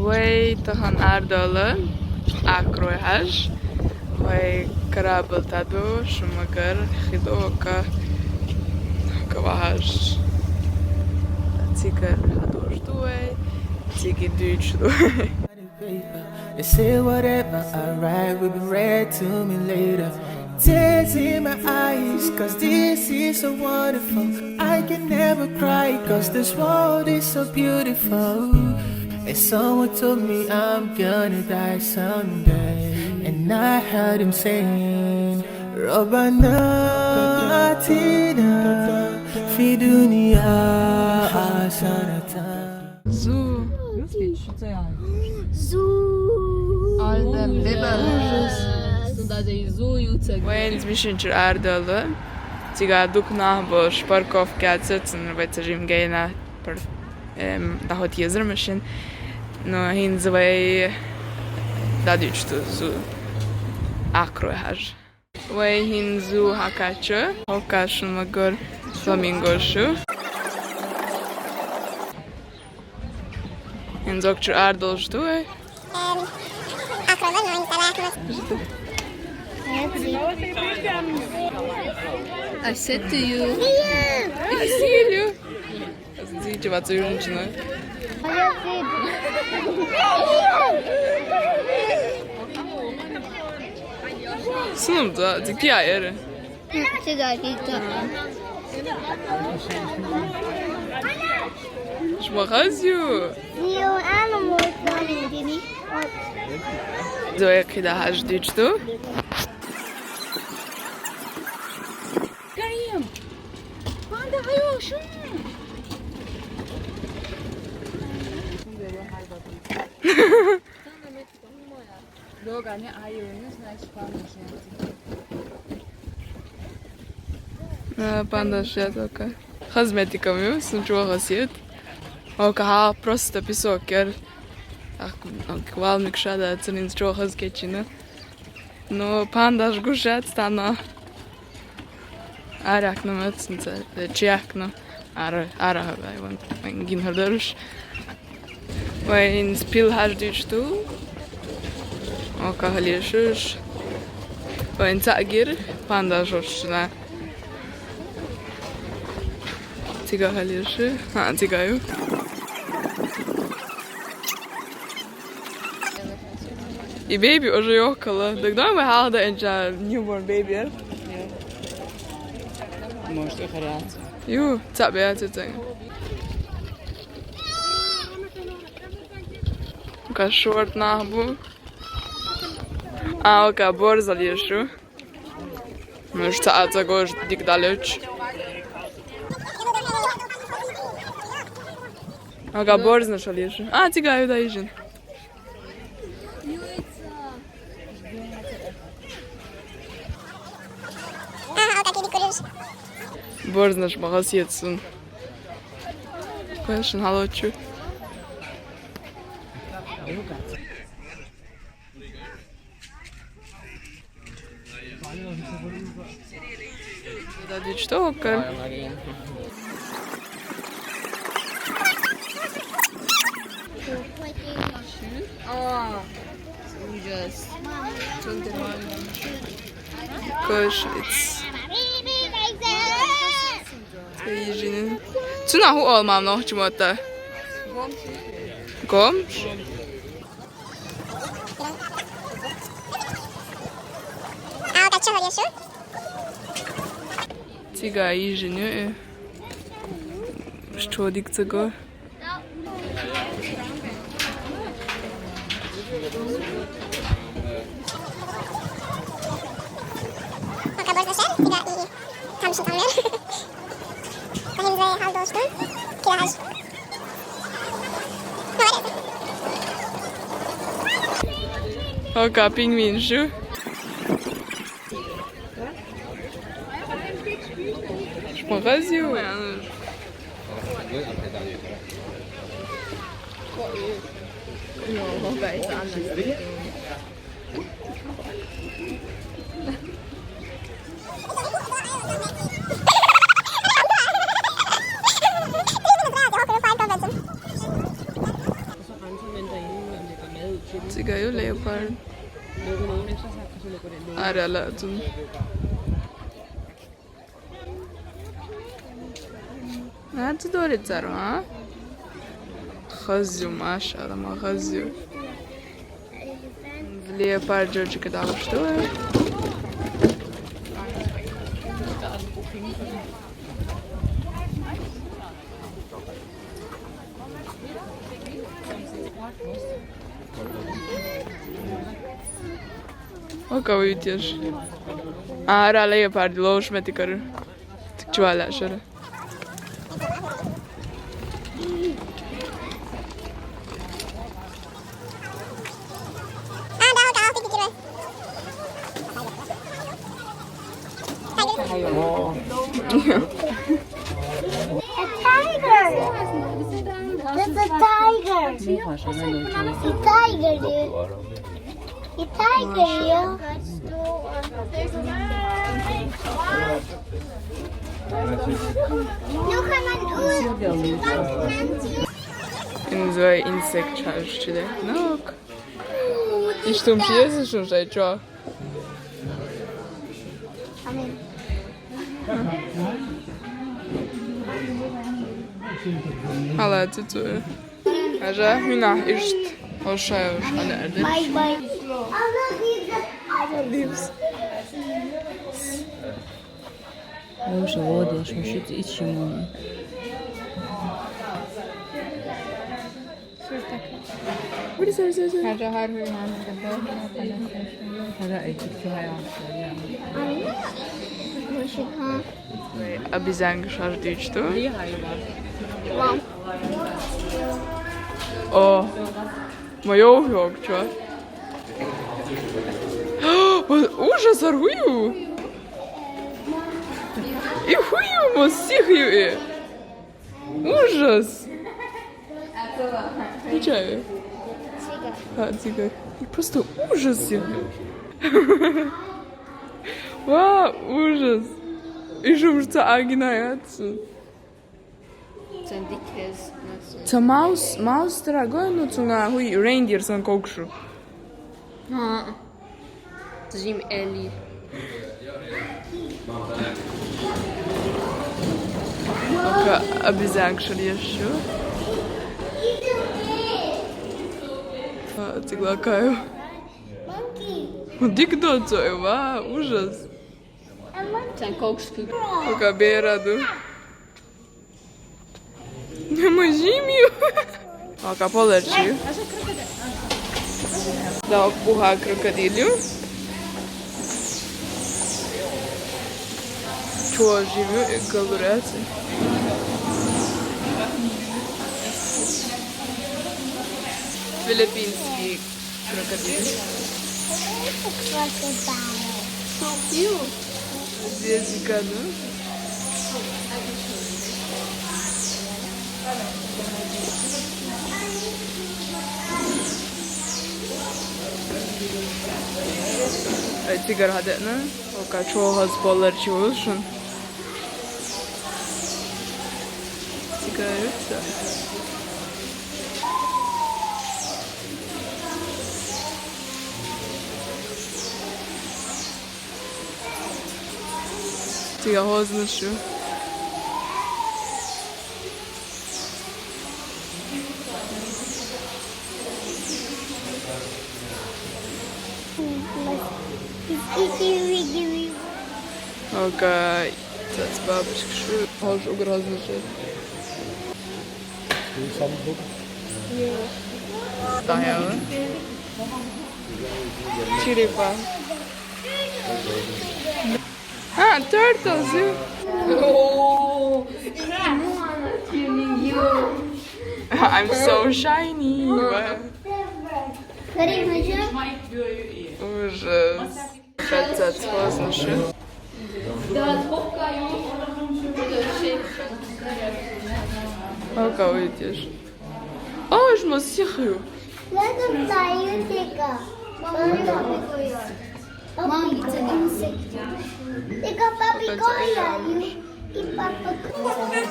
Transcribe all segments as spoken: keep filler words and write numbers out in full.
Вай тахан арадоал Акрой хьажа. Вай корабль тӀа ду, шугара хи ду, ка, ка вахаш. Цигара хьадоагӀаш ду вай, цига дуйцуш ду. They say whatever I write will be read to me later. Tears in my eyes, cause this is so wonderful. I can never cry, cause this world is so beautiful. And someone told me I'm gonna die someday. And I heard him saying, ربنا آتنا في الدنيا حسنة. Зу. Зу. Alter, Biber. Вай хӀанз машин чура арадоал. Цига дукха нах болаш парковка яц, цунна вай цхьа жимма гайна пар-, эм, дӀахо езар машин. Но хӀанз вай дӀадуйцуш ду Зу. Акрой хьажа. Вай хӀанз Зу хьакхаьча, хӀокхаш шугара фламингош ю. ХӀанз укх чура арадоалаш ду вай. I said to you. I see you. Зича вацу южничина. Сунам за, дикия эре. Сигаретта. Шума хазю? Зоя кида хаж дичту? Карим! Панда, хайо, шум! Рогани айыны, значит, панда шуяти. А, панда шуяти, окей. Хазметикам ю, сун чугӀа хазият. Окей, ха, просто песок кер. Ах, ах, вал микшада, цунин чугӀа хаз кечина. Но пандаш гушат стана. Аракна мацнца, чехна. Ара, ара, вон, вон гин хардарш. Вайн спил хаждичту. О, кахалешуш. Вайн цагир, пандаш ошна. Цига халеши. А, цигаю. И бэйби уже ёхкала. Так давай мы халда энча newborn baby. Может, и харяц. Ю, цабя цецен. Ка шорт нахбу. А, ока борзал ешу. Ну, что, а, за гож дик далеч. Ага, борзна шалиш. А, тигаю да ижин. Борзна шмагас етсун. Конечно, халочу. Да, ты что, как? А, ужас. Кошец. Ижинин. Цуна ху ол мам нохчу мота. Гом? Цига ижиню. Что дик цего? Пока можно шер, цига и там шутан мер. Кахин зэ хал достун, кирахаш. Ока пингвин шу. Шмагазиу. Gāju leopard. Ārā lācun. Nā, tu dori dzeru, a? Ɣazju, mašallah, ma ɣazju. Leopard, George, kad augstu. O, ka ujutješ. Ārā leopard, lūš me tik ar. Tik čuālā šara. A tiger. That's a tiger. A tiger, dude. A tiger, yo. Look at my dude. In so ein Insekt hast du da. Look. Ich tue hier schon seit schon. Amen. Hala tutu. Aža hünä ist. Ošai, ošai, nerede? Bye bye. Other leaves. Oša voda, što šit ići mora. What is that? What is that? Aža har hünä, nerede? Hala etik şu hayal. Abi zengš aš dičtu. Wow. O, ma jau jokčo. Užas ar huju? I huju, ma sihju i. Užas. Vičaju. Cigar. Ha, cigar. I prosto užas je. Wow, užas. I žumšca aginajacu. Sen dikes, nas. Ca maus, maus trago, no cunga hui reindeer san kokšu. Ha. Zim eli. Oka, abi zengš ar ješju. A, cik lakaju. Monkey. Dik doco, eva, užas. Sen kokški. Oka beradu. Nema žimju. Oka polerči. Da, puha krokodilju. Čuo žimju, e, galureci. Filipinski. Krokodil. Krokodil. Jezika, ne? Aj, cigar hade, ne? Oka čuo has polar čuo šun. Cigareca. Ti ga hoznaš ju? Okej. Tad babiška šur. Hoš ugrozniš. Tam je, ali? Čiripa. A, turtles, ju. I'm so shiny. Užas. Kad sad spoznaš? Kako vidiš? O, još mo sihju. Gledam na Jutika. Mami, to je insekt. Tika papigoja. I papigoja.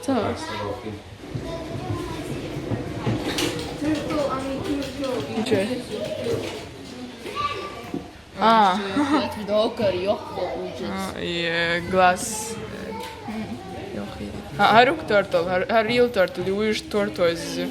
Co? Nje? A. Dokar, joh, ужас. A, i, e, glas. Joh, i. A, haruk turtle, har, har real turtle, i uj tortoise.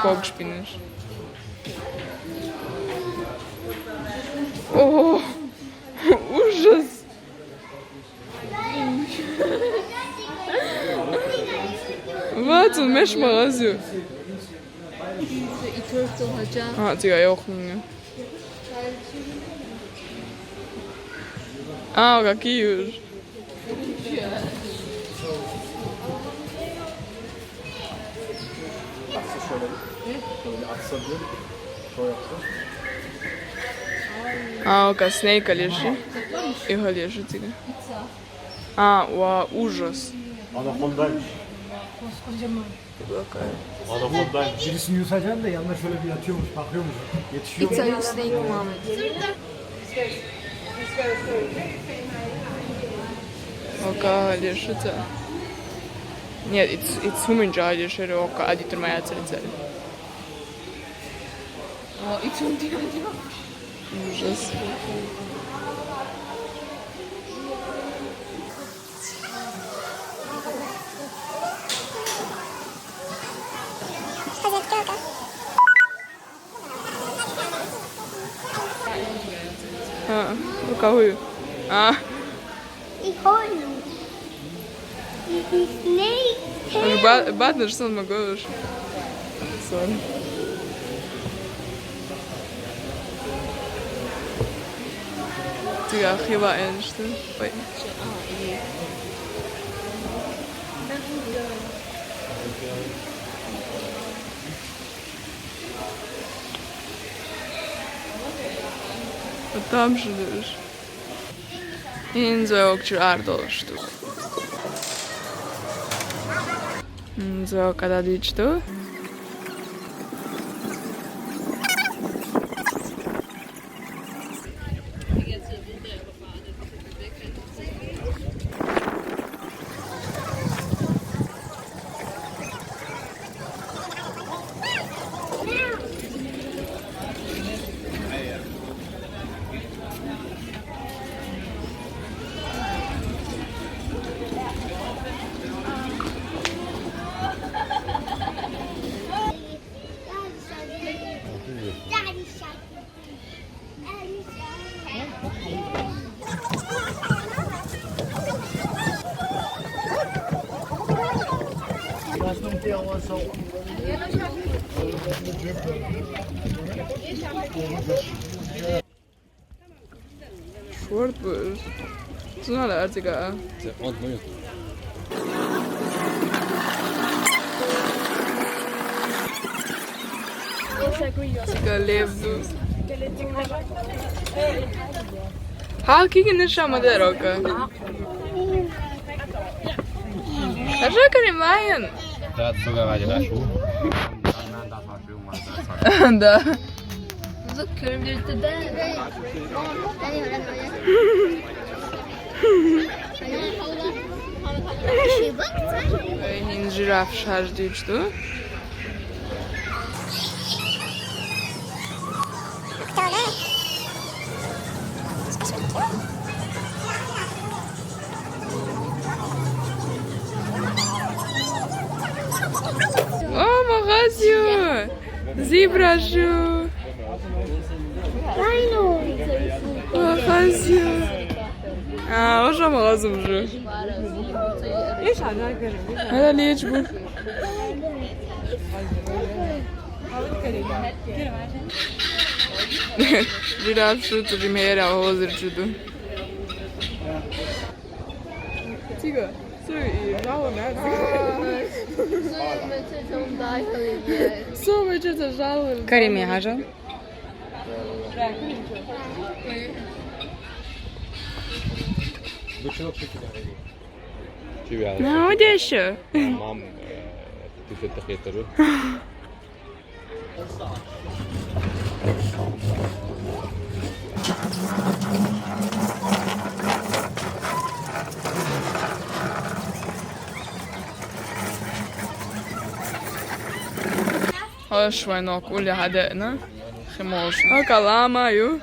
Kokšpinis. O, užas. Vac, un meš mazju. I turtle hađa. A, ciga joh, nje. A, kaki juž. Atsa şöyle. Şöyle bir atsa diyor. Şöyle yapsın. A, oka snejka leži. Iha leži, ciga. A, ua, užas. Anakondaymış. Koskocaman. Anakonda. Birisini yutacaksın da yanına şöyle bir yatıyormuş, bakıyormuş. Yetişiyor mu? It's a snake, mommy. Oka leži. Nje, it's, it's human jaw leži, oka, adi turma ja crcer. O, it's human. Užas. A, u kahuju. A. I hojnu. I, i snake tail. Ba-, batneš sad ma gledaš. Sorry. Ti ga hiva en što? Oj. A tam što ideš? Inzo je okću ardol što. Inzo kada dičto. Short boots. It's not that, it's like a... It's like a left. How can you show me that, okay? Aža kari majan. Da, toga valjda našu. Da. Look, there's the bed. Ej, nin žiraf šaš dičdu. O, ma gazio! Zebra žu! Ma gazio! A, oža ma gazum žu. Hajde, liječ bu. Žiraf šutu, žimera, hozir čudu. Ciga, so i žalil, ne? So me čudo žalil. Kari mi hažal? Na, ovdje še. Mam, e, ti se taketaru. Аш вайнок ули хадена. Химолш. А калама ю.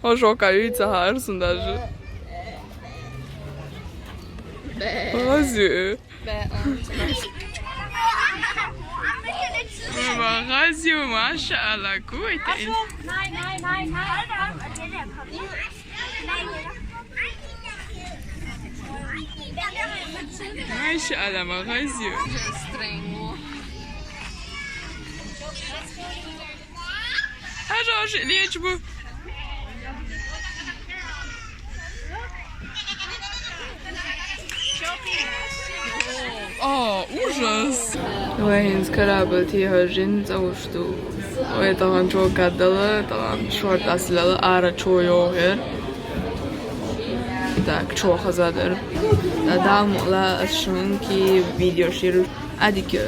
Ожо каюйца харсун даже. Магазин. Магазин, машалла, куйте. Машалла, магазин. Хороший лечбу. О, ужас. Вайнс корабль тиха жин цаушту. Вай тахан чо кадала, тахан шорт аслала, ара чо йогер. Так, чо хазадыр. Та дам ла ашунки видео ширу. Адикё.